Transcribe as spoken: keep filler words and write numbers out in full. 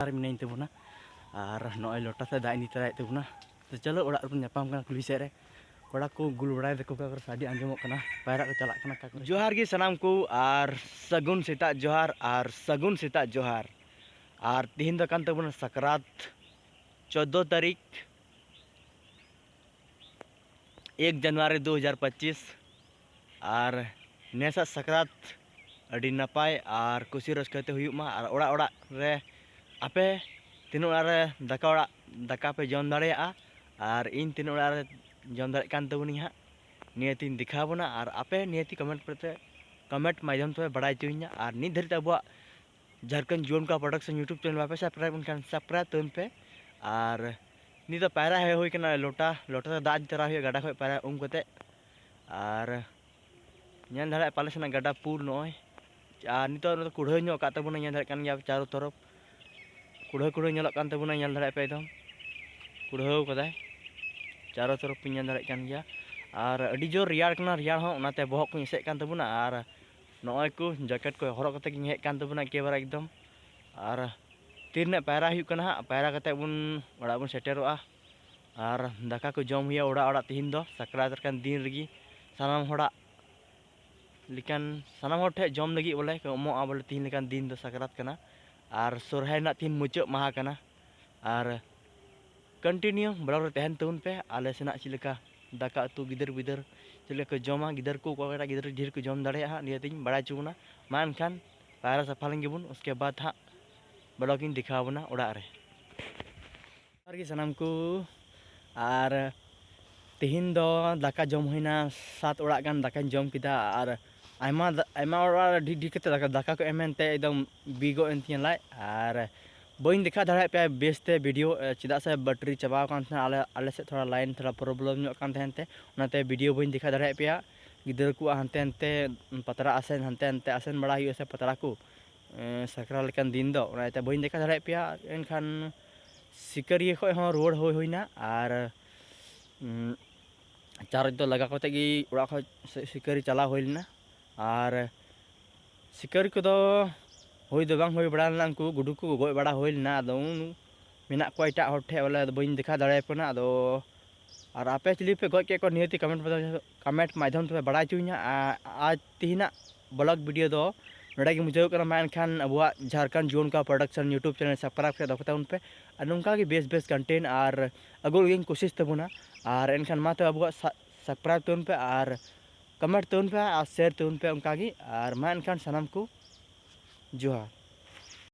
ᱨᱮ ᱢᱤᱱᱟᱹᱧ ᱛᱟᱵᱚᱱᱟ᱾ ᱟᱨ ᱱᱚᱜᱼᱚᱭ ᱞᱚᱴᱟ ᱛᱮ ᱫᱟᱜ ᱤᱧ ᱤᱫᱤ ᱛᱚᱨᱟᱭᱮᱫ ᱛᱟᱵᱚᱱᱟ᱾ ᱛᱚ ᱪᱚᱞᱚ, ᱚᱲᱟᱜ ᱨᱮᱵᱚᱱ ᱧᱟᱯᱟᱢ ᱠᱟᱱᱟ ᱠᱩᱞᱦᱤ ᱥᱮᱫ ᱨᱮ᱾ ᱠᱚᱲᱟ ᱠᱚ ᱜᱩᱞ ᱵᱟᱲᱟᱭ ᱫᱟᱠᱚ, ᱚᱠᱟ ᱠᱚᱨᱮ ᱥᱟᱰᱮ ᱟᱸᱡᱚᱢᱚᱜ ᱠᱟᱱᱟ, ᱯᱟᱭᱨᱟᱜ ᱠᱚ ᱪᱟᱞᱟᱜ ᱠᱟᱱᱟ, ᱚᱠᱟ ᱠᱚᱨᱮ᱾ ᱡᱚᱦᱟᱨ ᱜᱮ ᱥᱟᱱᱟᱢ ᱠᱚ, ᱟᱨ ᱥᱟᱹᱜᱩᱱ ᱥᱮᱛᱟᱜ ᱡᱚᱦᱟᱨ, ᱟᱨ ᱥᱟᱹᱜᱩᱱ ᱥᱮᱛᱟᱜ ᱡᱚᱦᱟᱨ᱾ ᱟᱨ ᱛᱤᱦᱤᱧ ᱫᱚ ᱠᱟᱱ ᱛᱟᱵᱚᱱᱟ ᱥᱟᱠᱨᱟᱛ, ᱪᱳᱫᱽᱫᱳ ᱛᱟᱹᱨᱤᱠᱷ, ᱮᱠ ᱡᱟᱱᱩᱣᱟᱨᱤ ᱫᱩ ᱦᱟᱡᱟᱨ ᱯᱚᱸᱪᱤᱥ᱾ ᱟᱨ ᱱᱮᱥᱟᱜ ᱥᱟᱠᱨᱟᱛ ᱟᱹᱰᱤ ᱱᱟᱯᱟᱭ ᱟᱨ ᱠᱩᱥᱤ ᱨᱟᱹᱥᱠᱟᱹ ᱛᱮ ᱦᱩᱭᱩᱜ ᱢᱟ᱾ ᱟᱨ ᱚᱲᱟᱜ ᱚᱲᱟᱜ ᱨᱮ ᱟᱯᱮ ᱛᱤᱱᱟᱹᱜ ᱚᱲᱟᱜ ᱨᱮ ᱫᱟᱠᱟ ᱚᱲᱟᱜ, ᱫᱟᱠᱟ ᱯᱮ ᱡᱚᱢ ᱫᱟᱲᱮᱭᱟᱜᱼᱟ, ᱟᱨ ᱤᱧ ᱛᱤᱱᱟᱹᱜ ᱚᱲᱟᱜ ᱨᱮ ᱡᱚᱢ ᱫᱟᱲᱮᱭᱟᱜ ᱠᱟᱱ ᱛᱟᱵᱚᱱᱤᱧ ᱦᱟᱸᱜ, ᱱᱤᱭᱟᱹᱛᱤᱧ ᱫᱮᱠᱷᱟᱣ ᱵᱚᱱᱟ᱾ ᱟᱨ ᱟᱯᱮ ᱱᱤᱭᱟᱹᱛᱤ ᱠᱚᱢᱮᱱᱴ ᱯᱮ, ᱠᱚᱢᱮᱱᱴ ᱢᱟᱫᱽᱫᱷᱚᱢ ᱛᱮᱯᱮ ᱵᱟᱲᱟᱭ ᱦᱚᱪᱚᱧᱟ᱾ ᱟᱨ ᱱᱤᱛ ᱫᱷᱟᱹᱨᱤᱡ ᱛᱮ ᱟᱵᱚᱣᱟᱜ ᱡᱷᱟᱲᱠᱷᱚᱸᱰ ᱡᱩᱣᱟᱹᱱ ᱠᱚᱲᱟ ᱯᱨᱚᱰᱟᱠᱥᱚᱱ YouTube ᱪᱮᱱᱮᱞ ᱵᱟᱯᱮ ᱥᱟᱵᱥᱠᱨᱟᱭᱤᱵ ᱮᱱᱠᱷᱟᱱ ᱥᱟᱵᱥᱠᱨᱟᱭᱤᱵ ᱛᱟᱵᱚᱱ ᱯᱮ᱾ ᱟᱨ ᱱᱤᱛ ᱫᱚ ᱯᱟᱭᱨᱟ ᱦᱮᱡ ᱦᱩᱭ ᱠᱟᱱᱟ, ᱞᱚᱴᱟ, ᱞᱚᱴᱟ ᱛᱮ ᱫᱟᱜ ᱤᱫᱤ ᱛᱚᱨᱟ ᱦᱩᱭᱩᱜᱼᱟ ᱜᱟᱰᱟ ᱠᱷᱚᱱ ᱯᱟᱭᱨᱟ ᱩᱢ ᱠᱟᱛᱮ᱾ ᱟᱨ ᱧᱮᱞ ᱫᱟᱲᱮᱭᱟᱜ ᱯᱟᱞᱮ ᱥᱮᱱᱟᱜ ᱜᱟᱰᱟ ᱯᱩᱞ ᱱᱚᱜᱼᱚᱭ᱾ ᱟᱨ ᱱᱤᱛᱚᱜ ᱱᱚᱛᱮ ᱠᱩᱲᱦᱟᱹ ᱧᱚᱜ ᱟᱠᱟᱫ ᱛᱟᱵᱚᱱᱟ, ᱧᱮᱞ ᱫᱟᱲᱮᱭᱟᱜ ᱠᱟᱱ ᱜᱮᱭᱟ ᱪᱟᱨᱚ ᱛᱚᱨᱚᱯ᱾ ᱠᱩᱲᱦᱟᱹ ᱠᱩᱲᱦᱟᱹ ᱧᱮᱞᱚᱜ ᱠᱟᱱ ᱛᱟᱵᱚᱱᱟ, ᱧᱮᱞ ᱫᱟᱲᱮᱭᱟᱜ ᱯᱮ ᱮᱠᱫᱚᱢ ᱠᱩᱲᱦᱟᱹᱣ ᱠᱟᱫᱟᱭ, ᱪᱟᱨᱚ ᱛᱚᱨᱚᱯ ᱯᱮ ᱧᱮᱞ ᱫᱟᱲᱮᱭᱟᱜ ᱠᱟᱱ ᱜᱮᱭᱟ᱾ ᱟᱨ ᱟᱹᱰᱤ ᱡᱳᱨ ᱨᱮᱭᱟᱲ ᱠᱟᱱᱟ, ᱨᱮᱭᱟᱲ ᱦᱚᱸ, ᱚᱱᱟᱛᱮ ᱵᱚᱦᱚᱜ ᱠᱚᱧ ᱮᱥᱮᱫ ᱠᱟᱱ ᱛᱟᱵᱚᱱᱟ᱾ ᱟᱨ ᱱᱚᱜᱼᱚᱭ ᱠᱚ ᱡᱮᱠᱮᱴ ᱠᱚ ᱦᱚᱨᱚᱜ ᱠᱟᱛᱮ ᱜᱤᱧ ᱦᱮᱡ ᱠᱟᱱ ᱛᱟᱵᱚᱱᱟ ᱮᱠᱮᱵᱟᱨᱮ ᱮᱠᱫᱚᱢ᱾ ᱟᱨ ᱛᱤᱱᱟᱹᱜ ᱯᱟᱭᱨᱟ ᱦᱩᱭᱩᱜ ᱠᱟᱱᱟ ᱦᱟᱸᱜ, ᱯᱟᱭᱨᱟ ᱠᱟᱛᱮ ᱵᱚᱱ ᱚᱲᱟᱜ ᱵᱚᱱ ᱥᱮᱴᱮᱨᱚᱜᱼᱟ᱾ ᱟᱨ ᱫᱟᱠᱟ ᱠᱚ ᱡᱚᱢ ᱦᱩᱭᱩᱜᱼᱟ ᱚᱲᱟᱜ ᱚᱲᱟᱜ᱾ ᱛᱤᱦᱤᱧ ᱫᱚ ᱥᱟᱠᱨᱟᱛ ᱞᱮᱠᱟᱱ ᱫᱤᱱ ᱨᱮᱜᱮ ᱥᱟᱱᱟᱢ ᱦᱚᱲᱟᱜ ᱞᱮᱠᱟᱱ, ᱥᱟᱱᱟᱢ ᱦᱚᱲ ᱴᱷᱮᱱ ᱡᱚᱢ ᱞᱟᱹᱜᱤᱫ ᱵᱚᱞᱮ ᱠᱚ ᱮᱢᱚᱜᱼᱟ ᱵᱚᱞᱮ, ᱛᱤᱦᱤᱧ ᱞᱮᱠᱟᱱ ᱫᱤᱱ ᱫᱚ ᱥᱟᱠᱨᱟᱛ ᱠᱟᱱᱟ᱾ ᱟᱨ ᱥᱚᱨᱦᱟᱭ ᱨᱮᱱᱟᱜ ᱛᱤᱦᱤᱧ ᱢᱩᱪᱟᱹᱫ ᱢᱟᱦᱟ ᱠᱟᱱᱟ᱾ ᱟᱨ continue vlog ᱨᱮ ᱛᱟᱦᱮᱱ ᱛᱟᱵᱚᱱ ᱯᱮ᱾ ᱟᱞᱮ ᱥᱮᱱᱟᱜ ᱪᱮᱫ ᱞᱮᱠᱟ ᱫᱟᱠᱟ ᱩᱛᱩ ᱜᱤᱫᱟᱹᱨ ᱯᱤᱫᱟᱹᱨ ᱪᱮᱫ ᱞᱮᱠᱟ ᱠᱚ ᱡᱚᱢᱟ, ᱜᱤᱫᱟᱹᱨ ᱠᱚ ᱚᱠᱚᱭᱴᱟᱜ ᱜᱤᱫᱟᱹᱨ ᱰᱷᱮᱨ ᱠᱚ ᱡᱚᱢ ᱫᱟᱲᱮᱭᱟᱜᱼᱟ ᱦᱟᱸᱜ, ᱱᱤᱭᱟᱹ ᱛᱤᱧ ᱵᱟᱲᱟᱭ ᱦᱚᱪᱚ ᱵᱚᱱᱟ᱾ ᱢᱟ ᱮᱱᱠᱷᱟᱱ ᱯᱟᱭᱨᱟ ᱥᱟᱯᱷᱟ ᱞᱮᱱ ᱜᱮᱵᱚᱱ, ᱩᱥᱠᱮ ᱵᱟᱫᱽ ᱦᱟᱸᱜ vlog ᱤᱧ ᱫᱮᱠᱷᱟᱣ ᱵᱚᱱᱟ ᱚᱲᱟᱜ ᱨᱮ᱾ ᱡᱚᱦᱟᱨ ᱜᱮ ᱥᱟᱱᱟᱢ ᱠᱚ᱾ ᱟᱨ ᱛᱮᱦᱮᱧ ᱫᱚ ᱫᱟᱠᱟ ᱡᱚᱢ ᱦᱩᱭᱱᱟ, ᱥᱟᱛ ᱚᱲᱟᱜ ᱜᱟᱱ ᱫᱟᱠᱟᱧ ᱡᱚᱢ ᱠᱮᱫᱟ᱾ ᱟᱨ ᱟᱭᱢᱟ ᱫᱟ-, ᱟᱭᱢᱟ ᱚᱲᱟᱜ ᱨᱮ ᱰᱷᱮᱨ ᱰᱷᱮᱨ ᱠᱟᱛᱮ ᱫᱟᱠᱟ, ᱫᱟᱠᱟ ᱠᱚ ᱮᱢ ᱮᱱᱛᱮ ᱮᱠᱫᱚᱢ ᱵᱤᱜᱚᱜ ᱮᱱ ᱛᱤᱧᱟᱹ ᱞᱟᱡ᱾ ᱟᱨ ᱵᱟᱹᱧ ᱫᱮᱠᱷᱟᱣ ᱫᱟᱲᱮᱭᱟᱜ ᱯᱮᱭᱟ ᱵᱮᱥᱛᱮ ᱵᱷᱤᱰᱤᱭᱳ, ᱮ, ᱪᱮᱫᱟᱜ ᱥᱮ ᱵᱮᱴᱨᱤ ᱪᱟᱵᱟᱣ ᱟᱠᱟᱱ ᱛᱟᱦᱮᱱᱟ᱾ ᱟᱞᱮ, ᱟᱞᱮ ᱥᱮᱫ ᱛᱷᱚᱲᱟ ᱞᱟᱭᱤᱱ ᱛᱷᱚᱲᱟ ᱯᱨᱚᱵᱞᱮᱢ ᱧᱚᱜ ᱠᱟᱱ ᱛᱟᱦᱮᱱ ᱛᱮ, ᱚᱱᱟᱛᱮ ᱵᱷᱤᱰᱤᱭᱳ ᱵᱟᱹᱧ ᱫᱮᱠᱷᱟᱣ ᱫᱟᱲᱮᱭᱟᱜ ᱯᱮᱭᱟ᱾ ᱜᱤᱫᱽᱨᱟᱹ ᱠᱚᱣᱟᱜ ᱦᱟᱱᱛᱮ ᱱᱟᱱᱛᱮ ᱯᱟᱛᱲᱟ ᱟᱥᱮᱱ, ᱦᱟᱱᱛᱮ ᱱᱟᱱᱛᱮ ᱟᱥᱮᱱ ᱵᱟᱲᱟ ᱦᱩᱭᱩᱜᱼᱟ ᱥᱮ ᱯᱟᱛᱲᱟ ᱠᱚ, ᱮ, ᱥᱟᱠᱨᱟᱛ ᱞᱮᱠᱟᱱ ᱫᱤᱱ ᱫᱚ, ᱚᱱᱟ ᱤᱭᱟᱹᱛᱮ ᱵᱟᱹᱧ ᱫᱮᱠᱷᱟᱣ ᱫᱟᱲᱮᱭᱟᱜ ᱯᱮᱭᱟ᱾ ᱮᱱᱠᱷᱟᱱ ᱥᱤᱠᱟᱹᱨᱤᱭᱟᱹ ᱠᱷᱚᱱ ᱦᱚᱸ ᱨᱩᱣᱟᱹᱲ ᱦᱩᱭ ᱦᱩᱭᱱᱟ᱾ ᱟᱨ, ᱩᱸ, ᱪᱟᱨᱡᱽ ᱫᱚ ᱞᱟᱜᱟᱣ ᱠᱟᱛᱮ ᱜᱮ ᱚᱲᱟᱜ ᱠᱷᱚᱱ ᱥᱤ-, ᱥᱤᱠᱟᱹᱨᱤ ᱪᱟᱞᱟᱣ ᱦᱩᱭ ᱞᱮᱱᱟ᱾ ᱟᱨ ᱥᱤᱠᱟᱹᱨᱤ ᱠᱚᱫᱚ ᱦᱩᱭ ᱫᱚ ᱵᱟᱝ ᱦᱩᱭ ᱵᱟᱲᱟ ᱞᱮᱱᱟ, ᱩᱱᱠᱩ ᱜᱩᱰᱩ ᱠᱚ ᱜᱚᱡ ᱵᱟᱲᱟ ᱦᱩᱭ ᱞᱮᱱᱟ᱾ ᱟᱫᱚ ᱩᱱ ᱢᱮᱱᱟᱜ ᱠᱚᱣᱟ ᱮᱴᱟᱜ ᱦᱚᱲ ᱴᱷᱮᱱ, ᱵᱚᱞᱮ ᱵᱟᱹᱧ ᱫᱮᱠᱷᱟᱣ ᱫᱟᱲᱮᱭᱟᱠᱚ ᱠᱟᱱᱟ᱾ ᱟᱫᱚ ᱟᱨ ᱟᱯᱮ ᱪᱤᱞᱤ ᱯᱮ ᱜᱚᱡ ᱠᱮᱫ ᱠᱚᱣᱟ, ᱱᱤᱦᱟᱹᱛᱤ ᱠᱚᱢᱮᱱᱴ ᱠᱚᱢᱮᱱᱴ ᱢᱟᱫᱽᱫᱷᱚᱢ ᱛᱮᱯᱮ ᱵᱟᱲᱟᱭ ᱦᱚᱪᱚᱧᱟ᱾ ᱟᱨ ᱟᱨ ᱛᱮᱦᱮᱧᱟᱜ ᱵᱞᱚᱜ ᱵᱷᱤᱰᱤᱭᱳ ᱫᱚ ᱱᱚᱰᱮ ᱜᱮ ᱢᱩᱪᱟᱹᱫᱚᱜ ᱠᱟᱱᱟ᱾ ᱢᱟ ᱮᱱᱠᱷᱟᱱ ᱟᱵᱚᱣᱟᱜ ᱡᱷᱟᱲᱠᱷᱚᱸᱰ ᱡᱩᱣᱟᱹᱱ ᱠᱚᱲᱟ ᱯᱨᱚᱰᱟᱠᱥᱚᱱ ᱭᱩᱴᱩᱵᱽ ᱪᱮᱱᱮᱞ ᱥᱟᱵᱥᱠᱨᱟᱭᱤᱵᱽ ᱠᱟᱛᱮ ᱫᱚᱦᱚ ᱠᱟᱛᱟ ᱵᱚᱱ ᱯᱮ᱾ ᱟᱨ ᱱᱚᱝᱠᱟ ᱜᱮ ᱵᱮᱥ ᱵᱮᱥ ᱠᱚᱱᱴᱮᱱᱴ ᱟᱨ ᱟᱹᱜᱩ ᱞᱟᱹᱜᱤᱫ ᱤᱧ ᱠᱳᱥᱤᱥ ᱛᱟᱵᱚᱱᱟ᱾ ᱟᱨ ᱮᱱᱠᱷᱟᱱ ᱢᱟ ᱛᱚᱵᱮ ᱟᱵᱚᱣᱟᱜ ᱥᱟ- ᱥᱟᱵᱥᱠᱨᱟᱭᱤᱵᱽ ᱛᱟᱵᱚᱱ ᱯᱮ ᱟᱨ ᱠᱚᱢᱮᱱᱴ ᱛᱟᱵᱚᱱ ᱯᱮ ᱟᱨ ᱥᱮᱭᱟᱨ ᱛᱟᱵᱚᱱ ᱯᱮ ᱚᱱᱠᱟ ᱜᱮ᱾ ᱟᱨ ᱢᱟ ᱮᱱᱠᱷᱟᱱ ᱥᱟᱱᱟᱢ ᱠᱚ ᱡᱚᱦᱟᱨ᱾